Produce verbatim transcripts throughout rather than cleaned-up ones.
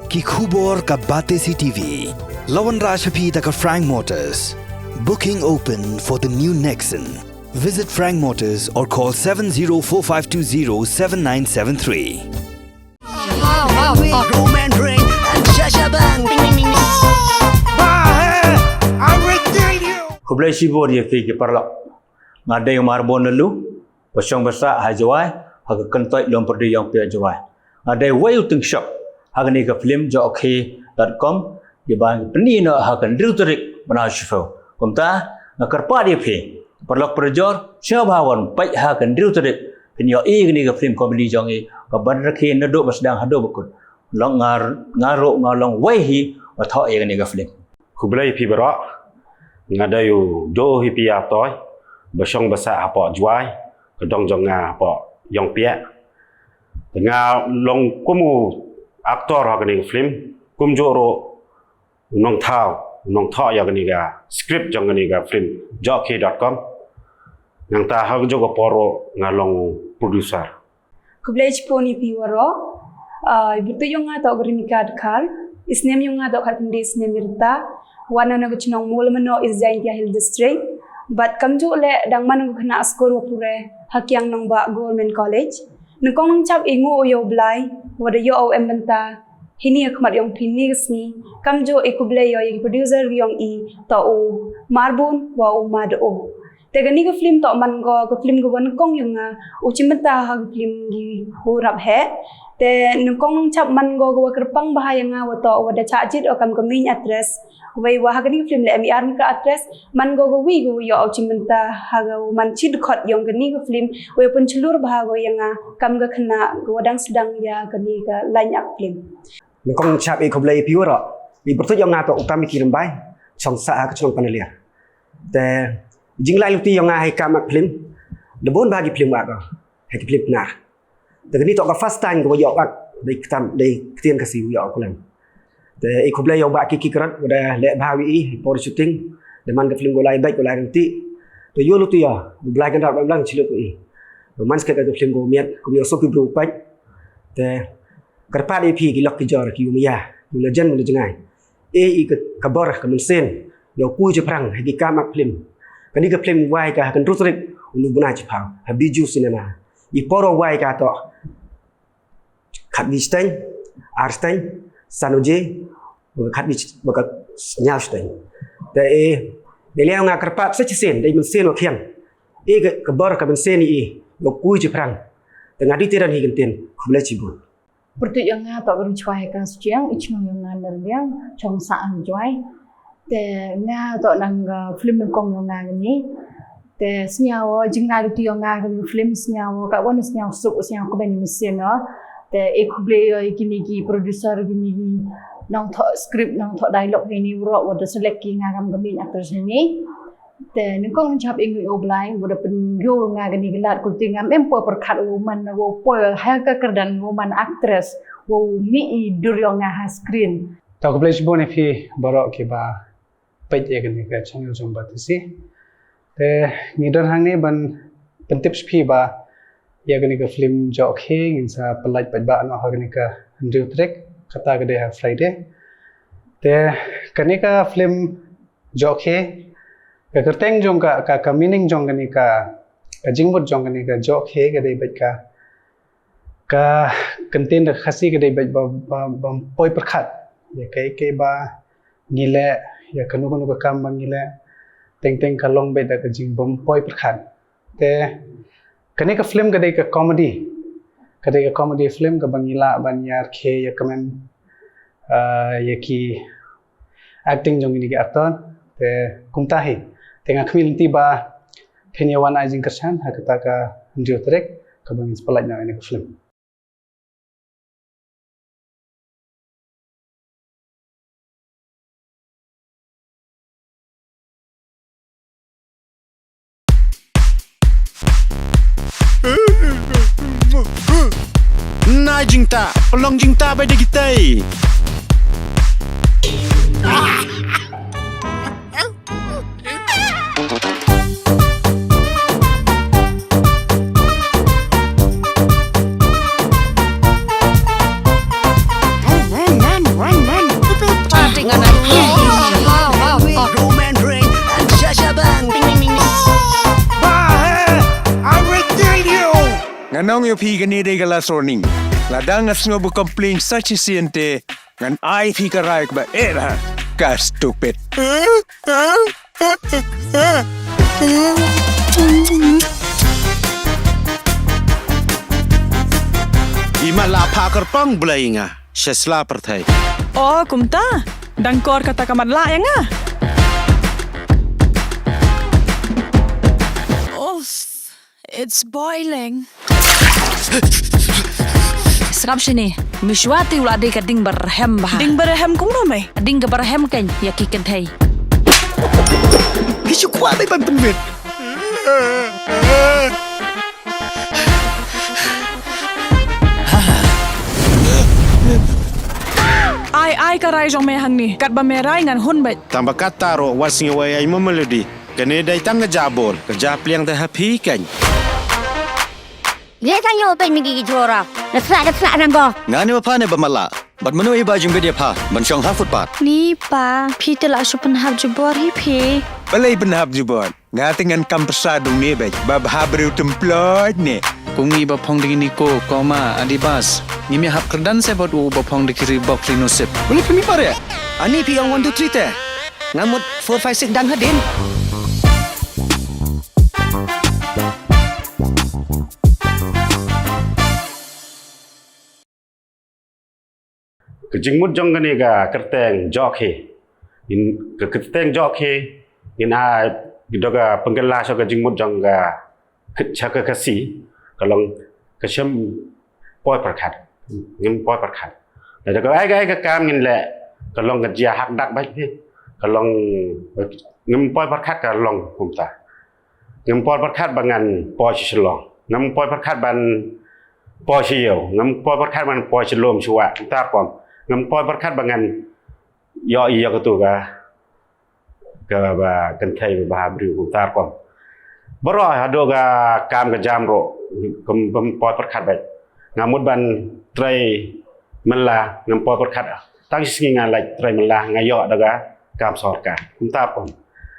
Ki khubor ka Batesi T V. La wanrah sha phi da ka Frank Motors. Booking open for the new Nexon. Visit Frank Motors or call seven zero four five two zero seven nine seven three. Roman Reigns and Sasha Banks. Khublei shibun ïa phi ki paralok. Nga dei u Marbun Nalu, ba shong ba sah ha Jowai, ha ka kyntoit Lum Pyrdi Ïongpiah Jowai. Nga dei uwei u tyngshop ha kane ka film jong okay dot com, kiba pyni noh ha ka hynriew tarik bnai Shiphew. Kumta nga kyrpad ïa phi paralok parajor, sngewbha wan peit ha ka hynriew tarik, phin ïohi ïa kane ka film comedy jong ngi, kaban rakhe naduh ba sdang haduh ba kut. Long nga, nga ruh nga long uwei hi ba thoh ïa kane ka film. Khublei phi baroh. Nga dei u Doh Hi Pi Ïa Toi, ba shong ba sah hapoh Jowai, ka dong jong nga hapoh Ïongpiah. Te nga long kum u actor ha kane ka film, kumjuh ruh u nongthaw, u nongthoh ïa kane ka script jong kane ka film, jong okay dot com. Nangta ha kajuh ka por ruh nga long producer. Khublei shibun ïa phi waroh. Ah, i pyrtuit jong nga toh Grimika Dkhar. I snem jong nga toh khatkhyndai snem ïa rta. Wan na ka chnong Mawlamanoh, East Jaintia Hills District. Bad kumjuh leh dang man u khynnah skul wa pule ha Kiang Nangbah Government College. Nyngkong nyngkong i ngeit ïa u Blai, wa da ïoh u em bynta hini ha khmat jong phi hini ka sngi. Kumjuh i khublei ïa ki producer jong i toh u Marbun wa u Mado. Te kane ka film toh man ko ka film kaba nyngkong jong nga, u shim bynta ha ka film Ngi Hurap Heh. Te nyngkong nyngkong man ko kaba kyrpang bha ïa nga wa toh wa da shah jied o kam ka main actress. Wei wa ha kane ka film leh em i ar ka actress, man ko kawi kawa ïoh u shim bynta ha ka man shi dkhot jong kane ka film, wei pynshlur bha ko ïa nga kam ka khynnah kawa dang sdang ïa kane ka line up film. Nyngkong shap i khublei phi waroh. I pyrtuit jong nga toh u Tam Ïa Ki Rymbai, shong sah ha ka chnong Panaliar. Te jingleit luti jong nga ha ki kam act film, da bun bha ki film nga act ha ki film Pnar. Te kane toh ka first time kawa ïoh act da i ktam, da i ktien Khasi u ïoh act film. Te i khublei ïa u Bah Kiki Kyrot, wa da leh bha ïa i ha i por shooting. Da man ka film kawa lai beit kawa lai ryntih. Te ïa luti ïa u Blai Kynrad Bamlang shi lut ïa i. Te man skhem ka film kawa miat, kum ïa u suk ki bru peit. Te kyrpad ïa phi ki lok ki jor ki u maya, ki u lajan u lajngai. E i ka, ka bor ka mynsiem ïa u Kui Jaiprang ha ki kam act film. Kane ka film wai ka ha ka hynriew tarik u bnai Shiphew ha Bijou Cinema. I por wai ka toh khatwi shiteng, ar shiteng, san baje, bad ka khatwi, bad ka hynñiew shiteng. Te e, dei liang nga kyrpad sa shisien, dei mynsiem wa khiang. E ka, ka bor ka mynsiem i, ïa u Kui Jaiprang. Te nga dei tyrang hi kyntien, khublei shibun. Pyrtuit jong nga toh ka Ri Chwa Heka Suchiang, i chnong jong nga Narliang, shong sah ha Jowai. Te nga toh nang ka film nyngkong jong nga kane. Te sngew o jingleit luti jong nga kane ka film, sngew o ka wan sngew suk, sngew kmen mynsiem o. Te e khublei ïa kine ki producer, kine ki nongthoh script, nongthoh dialogue, kine baroh wa da select ki nga kam ka main actress ne. Te nyngkong shap i ngeit ïa u Blai, wa da pynïoh nga kane ka lad, khublei ngam em poi pyrkhat wa man, wa poi ha ka kyrdan wa man actress, wa mih i dur jong nga ha screen. Te khublei shibun ïa phi baroh kiba peit ïa kane ka channel jong Batesi. Te ngi don hangne ban pyntip sha phi ba ïa kane ka film Jokhe ngin sa pynlait paidbah noh ha kane ka hynriew tarik, kata ka dei ha Friday. Te kane ka film Jokhe, ka kyrteng jong ka, ka, ka meaning jong kane ka, ka jingmut jong kane ka Jokhe ka dei bad ka, ka kyntien da ka Khasi ka dei bad ba, ba, bym poi pyrkhat ïa kaei kaei ba ngi leh, ïa kano kano ka kam ba ngi leh, teng teng ka long bad da ka jingbym poi pyrkhat. Te kane ka film ka dei ka comedy. Ka dei ka comedy film kaba ngi lah ban ïa rkhie ïa kmen, ah, ïa ki acting jong kine ki actor. Te kumta hi. Te nga khmih lynti ba phin ïa wan ai jingkyrshan ha kata ka hynriew tarik kaba ngin sa pynlait noh ïa kane ka film. Nai jingtah, long jingtah bad da kitai. Nong ïa phi kane dei ka last warning. Lada nga sngew ba complain sa shisien te ngan ai phi ka rai ba eh lah. Ka stupid. Ima la pha kyrpang blei nga. Shesla pyrthei. Oh, kumta. Dang kor kata ka mat la ïa nga. Oh, it's boiling. Sngap shini, mishwa te u la dei ka ding barhem bha. Ding barhem kumno mai? Ding ka barhem kan, ïa ki kynthei. Ki shu kwah dei ban pynbit. Ai, ai ka rai jong me hangne, katba me rai ngan hun beit. Tang ba kata ruh wat sngew ai ai mo melody. Kane dei tang ka jabor, ka japliang te ha phi kan. Ye tang yo peit mi ki jora. Na sla na sla nang go. Nga ne ba pha ne ba mala. Bad mano i ba jong bit ïa pha ban shong ha footpath. Ni pa, phi te la shu pynhap jubor hi phi. Balei pynhap jubor? Nga te ngan kam psa dung ne bad ba bha briew temploj ne. Kung i ba phong ding ni ko koma Adibas. Ngi mi hap kyrdan se bad u ba phong ding ki Reebok Rhinosip. Balei phi mi pare? Ani phi ong one two three te. Nga mut four five six dang hadin. Ka jingmut jong kane ka kyrteng Jokhe. Ngin ka kyrteng Jokhe ngin ai da ka pynkylla sha ka jingmut jong ka kyrteng Khasi ka long ka shem poi pyrkhat. Ngin poi pyrkhat. Da ka ai ka ai ka kam ngin leh ka long ka jia hak dak bad ka long ngin poi pyrkhat ka long kumta. Ngam poi pyrkhat ba ngan poi sha Shillong. Ngam poi pyrkhat ban poi sha ïew. Ngam poi pyrkhat ban poi sha lum sha wah. Kumta rukom. Ngam poi pyrkhat ba ngan ïoh ïa katu ka, kaba kynthei ba bha briew. Kumta rukom. Baroh haduh ka kam ka jam ruh. Ngam, ngam poi pyrkhat bad. Nga mut ban trei mynla ngam poi pyrkhat. Tang shi sngi nga leit trei mynla nga ïoh da ka kam sorkar. Kumta rukom.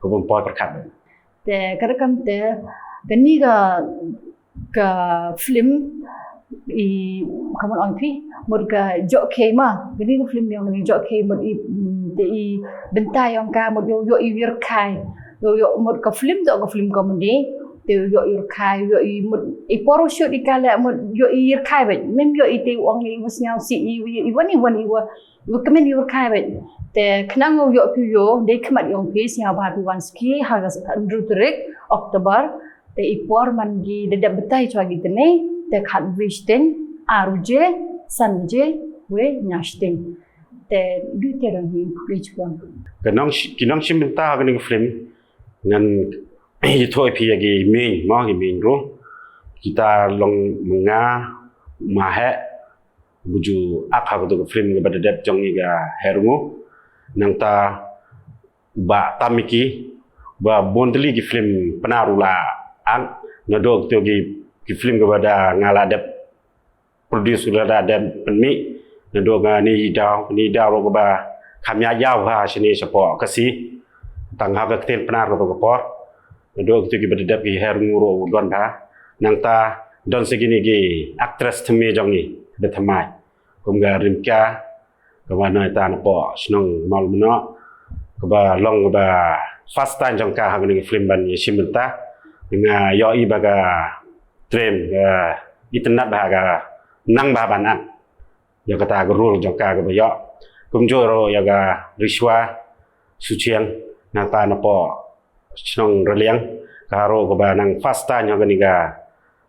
Ka bym poi pyrkhat bad. Te ka rukom te kane ka, ka film i, ka mut ong phi, mut ka Jokhe ma, kane ka film ïong kane Jokhe mut i, mm, te i bynta ïong ka mut ïoh, ïoh i ïarkhai, ïoh, ïoh mut ka film to ka film comedy, te ïoh i ïarkhai, ïoh i mut i por u shoot i ka leh mut ïoh i ïarkhai bad, mem ïoh i te u ong i wa sngewsih i, i, i wan i wan i wa, i wa kmen i ïarkhai bad. Te khnang u ïoh phi ïoh, dei khmat ïong phi sngewbha phi wan ski, ha ka hynriew tarik October, Te i por man ki da dep batai chwa ki tene, te khat wei shiteng, ar baje, san baje, wei ñiar shiteng. Te du te dang hi pukri chwa. Ka nong shi-, ki nong shim bynta ha kane ka film, ngan ïathuh ïa phi ïa ki main, mo, ki main role. Kita long ma nga, ma he, buju ak ha kato ka film kaba da dep jong ngi ka He Rngu. Nangta Bah Tamiki, ba bun tylli ki film Pnar u la act, naduh kito ki, ki film kaba da nga la dep produce, u la da dep pynmih, naduh kane i daw, kane i daw ruh kaba kham ïa ïaw ha shane shapoh Khasi, tang ha ka ktien Pnar kato ka por, naduh kito kiba da dep ki He Rngu ruh u don bha, nangta don sa kine ki actress thymmai jong ngi, ba thymmai, kum ka Rimka, kaba nai ta napoh shnong Mawlamnoh, kaba long kaba first time jong ka ha kane ka film ban ïashim bynta. Nga ïohi ba ka trem, ka itynnad bha, ka nang bha ban act ïa kata ka role jong ka kaba ïoh. Kumjuh ruh ïa ka Rishwa Suchiang, nangta napoh shnong Raliang, ka ruh kaba nang first time ha kane ka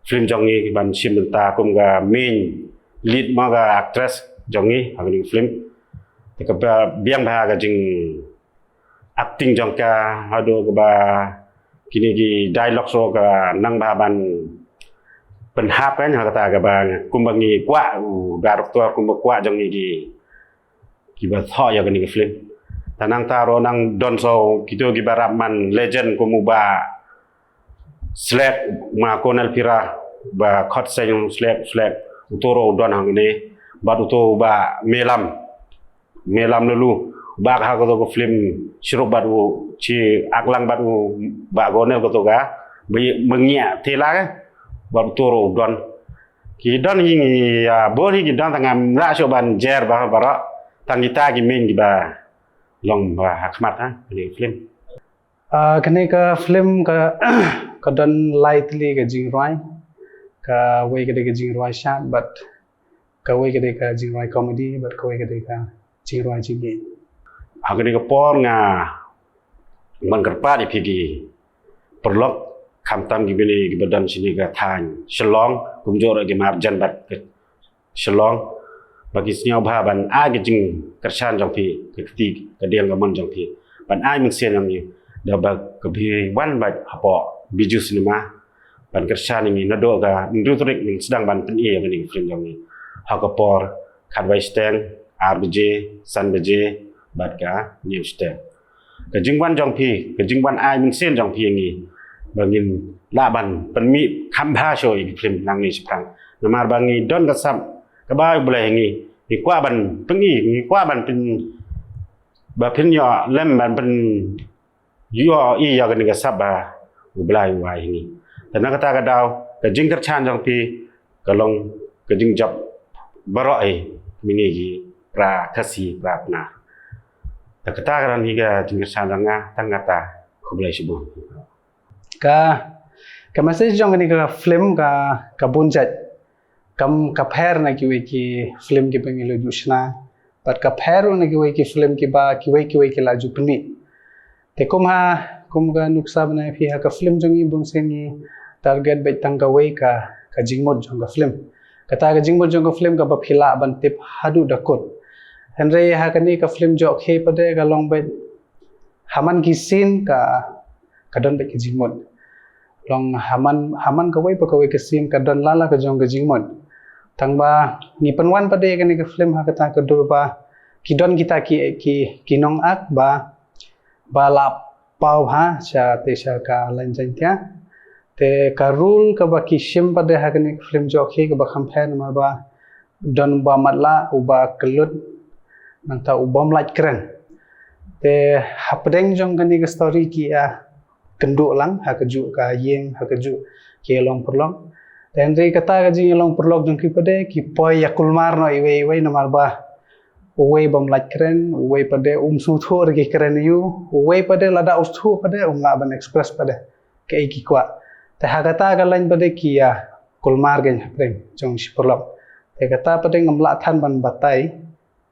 film jong ngi ban shim bynta kum ka main lead, ma ka actress jong ngi ha kane ka film. Te kaba biang bha ka jing acting jong ka, haduh kaba kine ki dialogue ruh ka nang bha ban pynhap kan ha kata kaba kumba ngi kwah, u director kumba kwah jong ngi ki kiba thoh ïa kane ka film. Te nangta ruh nang don sa kito kiba rap man legend kum u Bah Slek, ma Colonel Pira, Bah Khotseng Slek, Slek, uto ruh u don hangne, bad uto u Bah Melam, Melam Lulu, u ba act ha kato ka film, shirup bad u, shi act lang bad u Bah Colonel kato ka, ba ngi, ba ngi ïa tela ka, bad uto ruh u don. Ki don hi ngi, ah, bun hi ki don tang ngam lah shuh ban jer ba baroh. Tang kita ki main kiba long ba ha khmat ha, kane ka film. Ah, kane ka film ka, ka don lai tylli ka jingrwai. Kawei ka dei ka jingrwai shad, bad kawei ka dei ka jingrwai comedy, bad kawei ka dei ka jingrwai jingeh. Ha kane ka por nga ban kyrpad ïa phi ki paralok, khamtam ki bini kiba don shane ka thaiñ Shillong, kumjuh ruh ki marjan bad ka Shillong, ba ki sngewbha ban ai ka jingkyrshan jong phi, ka kti ka diang ka mon jong phi, ban ai mynsiem jong phi, da ba ka phi wan bad hapoh Bijou Cinema, ban kyrshan ïa ngi naduh ka hynriew tarik, ngi sdang ban pyni ïa kane ka film jong ngi ha ka por khatwei shiteng, ar baje, san baje, bad ka hynñiew shiteng. Ka jingwan jong phi, ka jingwan ai mynsiem jong phi ïa ngi, ba ngin lah ban pynmih kham bha shuh ïa ki film nangne shaphrang. Namar ba ngi don ka sap kaba U Blei ïa ngi, ngi kwah ban pynmih, ngi kwah ban pyn, ba pynïoh lem ban pyn ïoh ïa kane ka sap ba U Blei u ai ïa ngi. Te na kata ka daw, ka jingkyrshan jong phi ka long ka jingjop baroh hi, mini ki para Khasi, para Pnar. Te kata ka don hi ka jingkyrshan jong nga, tang kata, khublei shibun. Ka, ka message jong kane ka film ka, ka bun jait. Kam, ka pher na kiwei ki film kiba ngi la ju shna, bad ka pher na kiwei ki film kiba kiwei kiwei ki la ju pynmih. Te kum ha, kum ka nuksa bnai phi, ha ka film jong ngi bun sien ngi target beit tang kawei ka, ka jingmut jong ka film. Kata ka jingmut jong ka film kaba phi lah ban tip haduh da kut. Hynrei ha kane ka film Jok He pat de ka long beit ha man ki scene ka, ka don beit ka jingmut. Long ha man, ha man kawei pa kawei ka scene ka don la la ka jong ka jingmut. Tang ba ngi pynwan pat de kane ka film ha kata ka dur ba ki don kita ki, ki, ki nongak ba, ba la paw ha sha te sha ka lain Jaiñtia. Te ka role kaba ki shim pat de ha kane ka film Jok He kaba kham pher namar ba don uba matlah, uba kyllut, nangta uba ym lait kren. Te hapdeng jong kane ka story ki ïa kynduh lang ha kajuh ka ïing, ha kajuh ki ïalong pyrlok. Te hynrei kata ka jingïalong pyrlok jong ki pat de ki poi ïa kulmar noh iwei iwei namar ba uwei bym lait kren, uwei pat de um sngewthuh re ki kren ïa u, uwei pat de lada u sngewthuh pat de um lah ban express pat de kaei ki kwah. Te ha kata ka lain pat de ki ïa kulmar kein hapdeng jong shi pyrlok. Te kata pat de ngam lah than ban batai,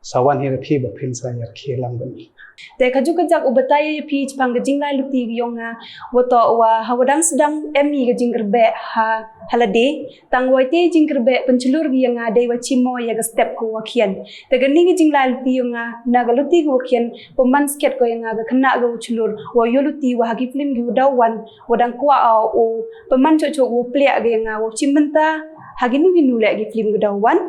sa wan hi da phi ba phin sa ïa rkhie lang bad ngi. Te kajuh ka jaka u batai ïa phi shaphang ka jinglai luti ka jong nga, wa toh wa ha wa dang sdang em i ka jingkyrbeh ha, ha lade, tang wa ite jingkyrbeh pynchlur ki ïa nga dei wa chimo ïa ka step ka wa khian. Te kane ka jinglai luti ka jong nga na ka luti ka wa khian, pynman skhet ko ïa nga ka khynnah ka wa chlur, wa ïoh luti wa ha ki film ki wa daw wan, wa dang kwah o, u pynman chok chok wa pliak ka ïa nga, wa chim bynta ha kino kino leh ki film ka daw wan.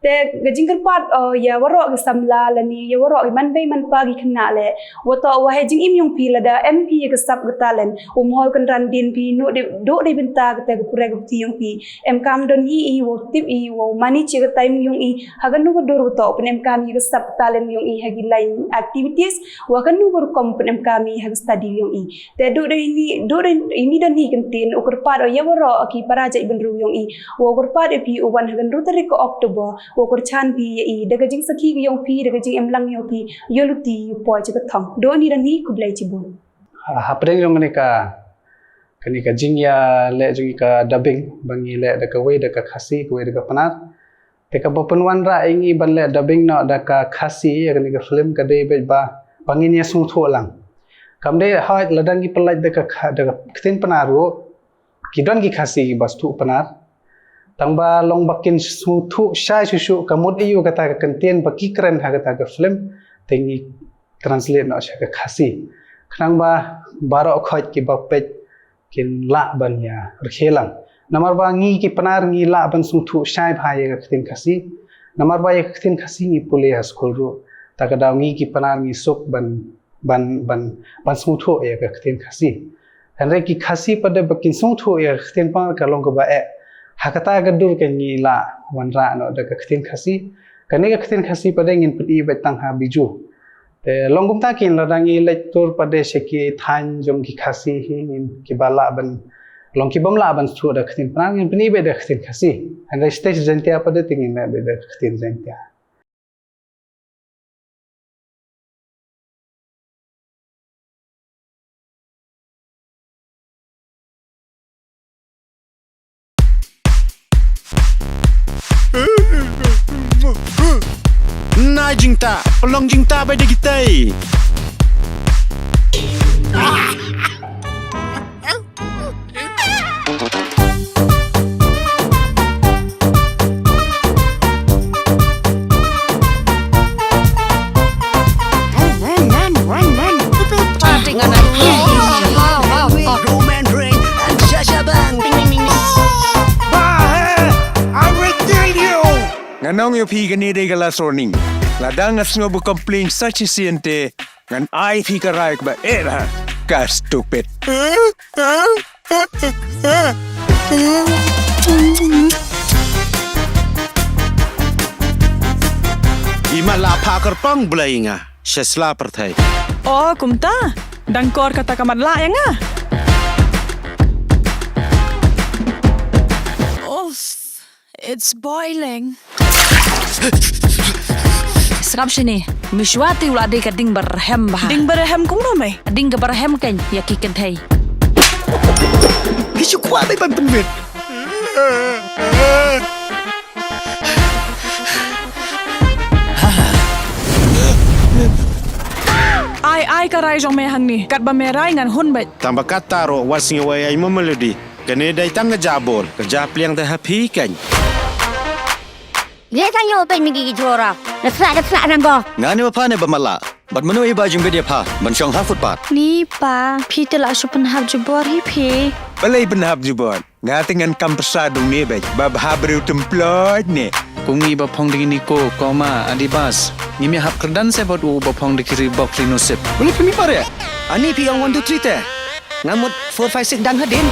Te ka jingkyrpad, eh, ïa waroh ki samla lane ïa waroh ki manbei manpa ki khynnah leh. Wa toh wa heh jingim jong phi lada em phi ïa ka sap ka talent, u Mhol Kynran Dien phi, noh dei, duh dei bynta kata ka pule ka puthi jong phi. Em kam don hi i wa tip i wa manage ïa ka time jong i ha kano ka dur, wa toh pynemkam ïa ka sap ka talent jong i ha ki line activities, wa kano ka rukom pynemkam i ha ka study jong i. Te duh dei ini, duh dei ini don hi kyntien, u kyrpad ïa waroh ki para jaitbynriew jong i, wa u kyrpad ïa phi u wan ha ka hynriew tarik ka October, wa u kyrchan phi ïa i da ka jingsakhi ka jong phi, da ka jingim lang jong phi, ïoh luti, ïoh poi sha ka thong. Duh ini don hi, khublei chibun. Ha, hapdeng jong kane ka, kane ka jingïaleh jong i ka dubbing, ba ngi leh da kawei da ka Khasi, kawei da ka Pnar. Te kaba pynwanrah ïa ngi ban leh dubbing noh da ka Khasi ïa kane ka film ka dei beit ba, ba ngin ïa sngewthuh lang. Kam dei hooid lada ngi pynlait da ka kha-, da ka ktien Pnar ruh, ki don ki Khasi kiba sngewthuh Pnar. Tang ba long ba kin sngewthuh shai shuh shuh ka mut aiu kata ka kyntien ba ki kren ha kata ka film, te ngi translate noh sha ka Khasi. Khnang ba baroh khoit kiba peit kin lah ban ïa rkhie lang. Namar ba ngi ki Pnar ngi lah ban sngewthuh shai bha ïa ka ktien Khasi. Namar ba ïa ka ktien Khasi ngi pule ha skul ruh. Ta ka daw ngi ki Pnar ngi suk ban, ban, ban, ban sngewthuh ïa ka ktien Khasi. Hynrei ki Khasi pat de ba kin sngewthuh ïa ka ktien Pnar ka long kaba eh. Ha kata ka dur ka ngi lah wanrah noh da ka ktien Khasi. Kane ka ktien Khasi pat de ngin pyni beit tang ha Bijou. Te long kumta kin lada ngi leit tur pat de sha ki thaiñ jong ki Khasi hi ngin kiba lah ban, Long ki bym lah ban shu da ka ktien Pnar, ngin pyni beit da ka ktien Khasi. Hynrei stage Jaiñtia pat de te ngin leh beit da ka ktien Jaiñtia. Nai jingta, pynlong jingta beit da kitei. Roman Reigns and Sasha Banks. Bah, eh, I will kill you. Ngan ong ïa phi, kane dei ka last warning. Lada nga sngew ba complain sa shisien te, ngan ai phi ka rai kaba eh bha. Ka stupid. I mat la pha kyrpang Blei nga sha sla pyrthei. Oh, kumta. Dang kor kata ka mat la ïa nga. Oh. It's boiling. Sngap shane, Mishwa te u la dei ka ding ba rhem bha. Ding ba rhem kumno mei? Ding kaba rhem kein ïa ki kynthei. Phi shu kwah beit ban pynwit. Ai, ai ka rai jong me hangne, katba me rai ngan hun beit. Tang ba kata ruh wat sngew ai ai mo Melody. Kane dei tang ka jabor, ka japliang te ha phi kein. Leh tang ïa u peit mi ki jora. Da phlak da phlak nang go. Nga ne ba pha ne ba matlah. Bad mano i ba jingbit ïa pha ban shong ha footpath. Ni pa, phi te la shu pynhap jubor hi phi. Balei pynhap jubor? Nga te ngan kam pyrsa dong ne beit. Ba bha briew tymplot ne. Kum ngi ba phong da ki Nike, Puma, Adidas. Ngim ïa hap kyrdan se bad u ba phong da ki Reebok, Rhinosip. Balei phi mih pare? Ani phi ong one two three te. Nga mut four five six dang hadien.